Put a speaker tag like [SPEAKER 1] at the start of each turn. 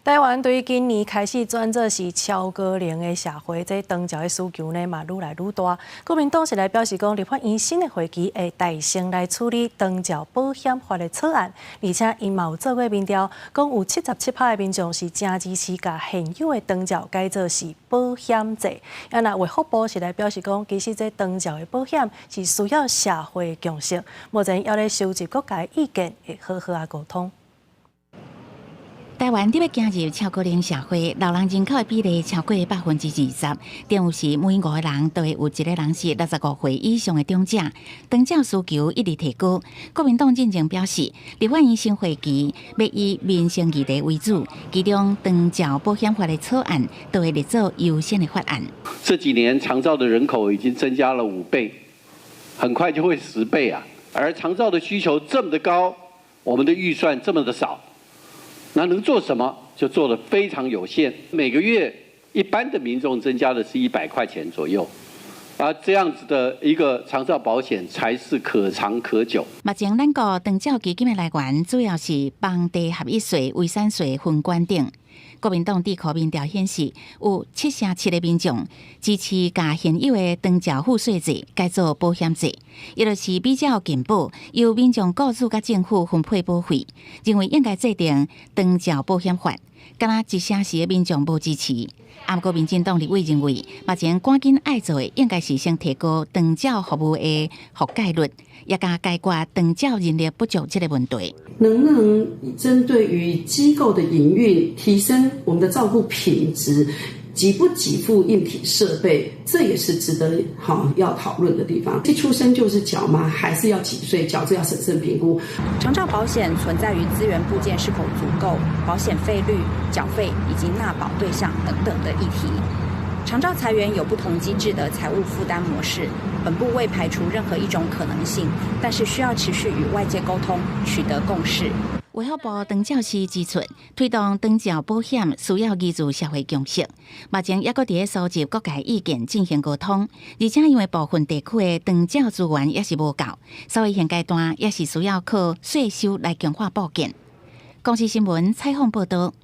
[SPEAKER 1] 台灣對今年開始轉做是超高齡的社會，這長照的需求呢嘛愈來愈大。國民黨是來表示講，立法院新的會期會帶先來處理長照保險法的草案，而且𪜶嘛有做過民調，講有77%的民眾是誠支持共現有的長照改做是保險制。啊，若衛福部是來表示講，其實這長照的保險是需要社會共識，目前猶咧收集各界意見，會好好仔溝通。
[SPEAKER 2] 台灣佇欲行入超高齡社會，老人人口的比例超過20%，等於是每五個人都會有一個人是65歲以上的長者，長照需求一直提高。國民黨進前表示，立法院新會期欲以民生議題為主，其中長照保險法的草案都會列做優先的法案。
[SPEAKER 3] 這幾年長照的人口已經增加了5倍，很快就會10倍啊！而長照的需求這麼的高，我們的預算這麼的少。那能做什麼？就做得非常有限。每個月一般的民眾增加的是100塊錢左右，而這樣子的一個長照保險才是可長可久。
[SPEAKER 2] 目前咱國長照基金的來源主要是房地合一稅、遺產稅、分管等。國民黨智庫民調顯示，有7成7的民眾支持共現有的長照賦稅制改做保險制，也就是比照健保，由民眾雇主佮政府分配保費，認為應該制定長照保險法。敢若1成4的民眾無支持。毋過民進黨立委認為，目前趕緊愛做的應該是先提高長照服務的覆蓋率，也共解決長照人力不足這個問題。
[SPEAKER 4] 能不能針對於機構的營運，提升我們的照顧品質，給不給付硬體設備，這也是值得好要討論的地方。一出生就是繳嗎？還是要幾歲繳？這要審慎評估。
[SPEAKER 5] 長照保險存在於資源部件是否足夠、保險費率、繳費以及納保對象等等的議題。長照財源有不同機制的財務負擔模式，本部未排除任何一種可能性，但是需要持續與外界溝通，取得共識。
[SPEAKER 2] 衛福部長照司指出，推動長照保險需要凝聚社會共識，目前猶閣佇咧收集各界意見進行溝通，而且因為部分地區的長照資源猶是無夠，所以現階段猶是需要靠稅收來強化部件。公視新聞採訪報道。